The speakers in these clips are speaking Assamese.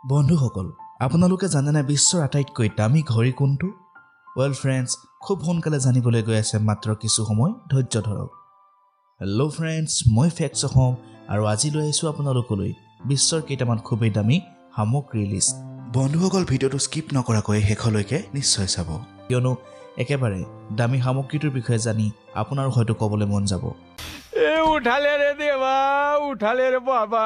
বন্ধুসকল, আপোনালোকে জানেনে বিশ্বৰ আটাইতকৈ দামী ঘড়ী কোনটো? ৱেল ফ্ৰেণ্ডছ, খুব সোনকালে জানিবলৈ গৈ আছে, মাত্ৰ কিছু সময় ধৈৰ্য ধৰক। হেল্ল' ফ্ৰেণ্ডছ, মই ফেক্স অসম আৰু আজি লৈ আহিছোঁ আপোনালোকলৈ বিশ্বৰ কেইটামান খুবেই দামী সামগ্ৰীৰ লিষ্ট। বন্ধুসকল, ভিডিঅ'টো স্কিপ নকৰাকৈ শেষলৈকে নিশ্চয় চাব। কিয়নো একেবাৰে দামী সামগ্ৰীটোৰ বিষয়ে জানি আপোনাৰো হয়তো ক'বলৈ মন যাব। ए उठाले रे देवा, उठाले रे बाबा।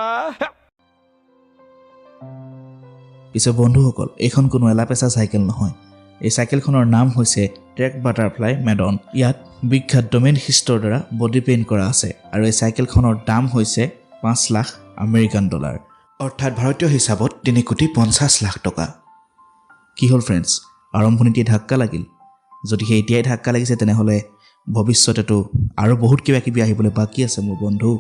পিছে বন্ধুসকল, এইখন কোনো এলাপেচা চাইকেল নহয়। এই চাইকেলখনৰ নাম হৈছে ট্ৰেক বাটাৰফ্লাই মেডন। ইয়াত বিখ্যাত ডমেন হিষ্টৰ দ্বাৰা বডি পেইণ্ট কৰা আছে আৰু এই চাইকেলখনৰ দাম হৈছে 5 লাখ আমেৰিকান ডলাৰ, অৰ্থাৎ ভাৰতীয় হিচাপত 3 কোটি 50 লাখ টকা। কি হ'ল ফ্ৰেণ্ডছ, আৰম্ভণিতেই ধাক্কা লাগিল? যদিহে এতিয়াই ধাক্কা লাগিছে, তেনেহ'লে ভৱিষ্যতেতো আৰু বহুত কিবা কিবি আহিবলৈ বাকী আছে মোৰ বন্ধু।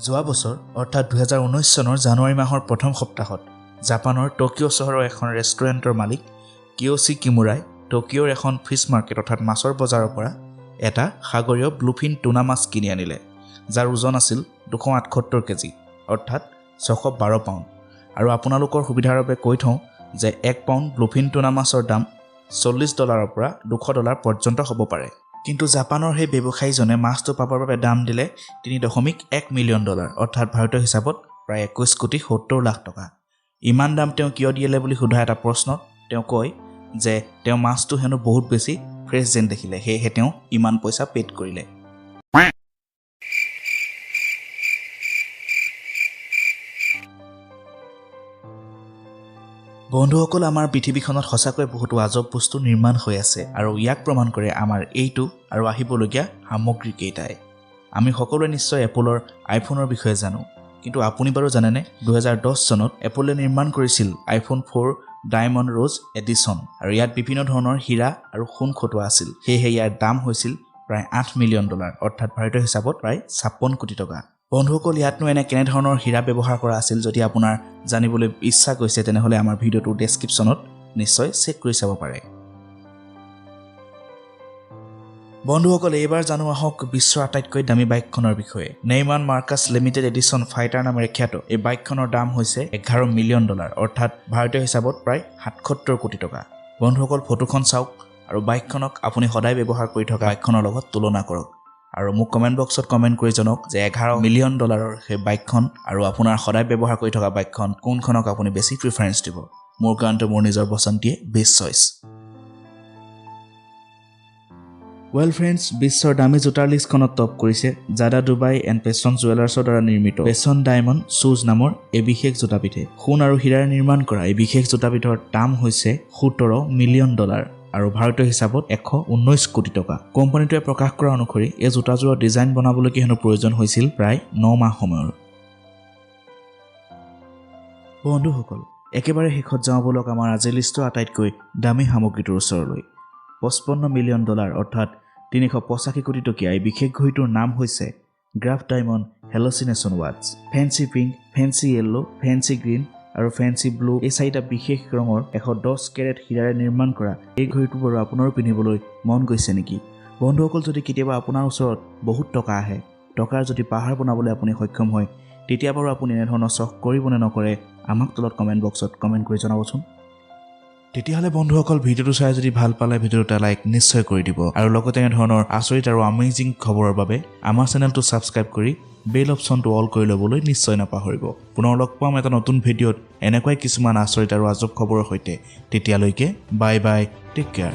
যোৱা বছৰ অৰ্থাৎ 2019 চনৰ জানুৱাৰী মাহৰ প্ৰথম সপ্তাহত জাপানৰ টকিঅ' চহৰৰ এখন ৰেষ্টুৰেণ্টৰ মালিক কিয়চি কিমুৰাই টকিঅ'ৰ এখন ফিছ মাৰ্কেট অৰ্থাৎ মাছৰ বজাৰৰ পৰা এটা সাগৰীয় ব্লুফিন টুনা মাছ কিনি আনিলে, যাৰ ওজন আছিল 278 কেজি অৰ্থাৎ 612 পাউণ্ড। আৰু আপোনালোকৰ সুবিধাৰ বাবে কৈ থওঁ যে 1 পাউণ্ড ব্লুফিন টুনা মাছৰ দাম 40 ডলাৰৰ পৰা 200 ডলাৰ পৰ্যন্ত হ'ব পাৰে। কিন্তু জাপানৰ সেই ব্যৱসায়ীজনে মাছটো পাবৰ বাবে দাম দিলে 3.1 মিলিয়ন ডলাৰ, অৰ্থাৎ ভাৰতীয় হিচাপত প্ৰায় 21 কোটি 70 লাখ টকা। ইমান দাম তেওঁ কিয় দিলে বুলি সোধা এটা প্ৰশ্নত তেওঁ কয় যে তেওঁ মাছটো হেনো বহুত বেছি ফ্ৰেছ যেন দেখিলে, সেয়েহে তেওঁ ইমান পইচা পে'ড কৰিলে। বন্ধুসকল, আমাৰ পৃথিৱীখনত সঁচাকৈ বহুতো আজব বস্তু নিৰ্মাণ হৈ আছে আৰু ইয়াক প্ৰমাণ কৰে আমাৰ এইটো আৰু আহিবলগীয়া সামগ্ৰীকেইটাই। আমি সকলোৱে নিশ্চয় এপলৰ আইফোনৰ বিষয়ে জানো, কিন্তু আপুনি বাৰু জানেনে 2010 চনত এপলে নিৰ্মাণ কৰিছিল আইফোন 4 ডায়মণ্ড ৰ'জ এডিশ্যন আৰু ইয়াত বিভিন্ন ধৰণৰ হীৰা আৰু সোণ খটোৱা আছিল। সেয়েহে ইয়াৰ দাম হৈছিল প্ৰায় 8 মিলিয়ন ডলাৰ, অৰ্থাৎ ভাৰতীয় হিচাপত প্ৰায় 56 কোটি টকা। বন্ধুসকল, ইয়াতনো এনে কেনেধৰণৰ হীৰা ব্যৱহাৰ কৰা আছিল, যদি আপোনাৰ জানিবলৈ ইচ্ছা গৈছে, তেনেহ'লে আমাৰ ভিডিঅ'টোৰ ডেছক্ৰিপশ্যনত নিশ্চয় চেক কৰি চাব পাৰে। বন্ধুসকল, এইবাৰ জানো আহক বিশ্বৰ আটাইতকৈ দামী বাইকখনৰ বিষয়ে। নেইমান মাৰ্কাছ লিমিটেড এডিশ্যন ফাইটাৰ নামেৰে খ্যাত এই বাইকখনৰ দাম হৈছে 11 মিলিয়ন ডলাৰ, অৰ্থাৎ ভাৰতীয় হিচাপত প্ৰায় 77 কোটি টকা। বন্ধুসকল, ফটোখন চাওক আৰু বাইকখনক আপুনি সদায় ব্যৱহাৰ কৰি থকা বাইকখনৰ লগত তুলনা কৰক আৰু মোক কমেণ্ট বক্সত কমেণ্ট কৰি জনাওক যে 11 মিলিয়ন ডলাৰৰ সেই বাইকখন আৰু আপোনাৰ সদায় ব্যৱহাৰ কৰি থকা বাইকখন, কোনখনক আপুনি বেছি প্ৰিফাৰেঞ্চ দিব। মোৰ কাৰণটো মোৰ নিজৰ পচন্দিয়ে বেষ্ট চইচ। ৱেল ফ্ৰেণ্ডছ, বিশ্বৰ দামী জোতাৰ লিষ্টখনত টপ কৰিছে জাদা ডুবাই এণ্ড পেচন জুৱেলাৰ্ছৰ দ্বাৰা নিৰ্মিত পেচন ডায়মণ্ড শ্বুজ নামৰ এই বিশেষ জোতাবিধে। সোণ আৰু হীৰাৰে নিৰ্মাণ কৰা এই বিশেষ জোতাবিধৰ দাম হৈছে 17 মিলিয়ন ডলাৰ আৰু ভাৰতীয় হিচাপত 119 কোটি টকা। কোম্পানীটোৱে প্ৰকাশ কৰা অনুসৰি এই জোতাযোৰৰ ডিজাইন বনাবলৈকে হেনো প্ৰয়োজন হৈছিল প্ৰায় 9 মাহ সময়ৰ। বন্ধুসকল, একেবাৰে শেষত যাওঁ ব'লক আমাৰ আজিৰ লিষ্টৰ আটাইতকৈ দামী সামগ্ৰীটোৰ ওচৰলৈ। 55 মিলিয়ন ডলাৰ অৰ্থাৎ 385 কোটি টকীয়া এই বিশেষ ঘড়ীটোৰ নাম হৈছে গ্ৰাফ ডায়মণ্ড হেলচিনেশ্যন ৱাটছ। Fancy pink, fancy yellow', fancy green আৰু ফেঞ্চি ব্লু, এই চাৰিটা বিশেষ ৰঙৰ 110 কেৰেট হীৰাৰে নিৰ্মাণ কৰা এই ঘড়ীটো বাৰু আপোনাৰো পিন্ধিবলৈ মন গৈছে নেকি? বন্ধুসকল, যদি কেতিয়াবা আপোনাৰ ওচৰত বহুত টকা আহে, টকাৰ যদি পাহাৰ বনাবলৈ আপুনি সক্ষম হয়, তেতিয়া বাৰু আপুনি এনেধৰণৰ চখ কৰিব নে নকৰে, আমাক তলত কমেণ্ট বক্সত কমেণ্ট কৰি জনাবচোন। তেতিয়াহ'লে বন্ধুসকল, ভিডিঅ'টো চাই যদি ভাল পালে ভিডিঅ'টো এটা লাইক নিশ্চয় কৰি দিব আৰু লগতে এনেধৰণৰ আচৰিত আৰু আমেজিং খবৰৰ বাবে আমাৰ চেনেলটো ছাবস্ক্ৰাইব কৰি বেল অপশ্যনটো অল কৰি ল'বলৈ নিশ্চয় নাপাহৰিব। পুনৰ লগ পাম এটা নতুন ভিডিঅ'ত এনেকুৱাই কিছুমান আচৰিত আৰু আজব খবৰৰ সৈতে। তেতিয়ালৈকে বাই বাই, টেক কেয়াৰ।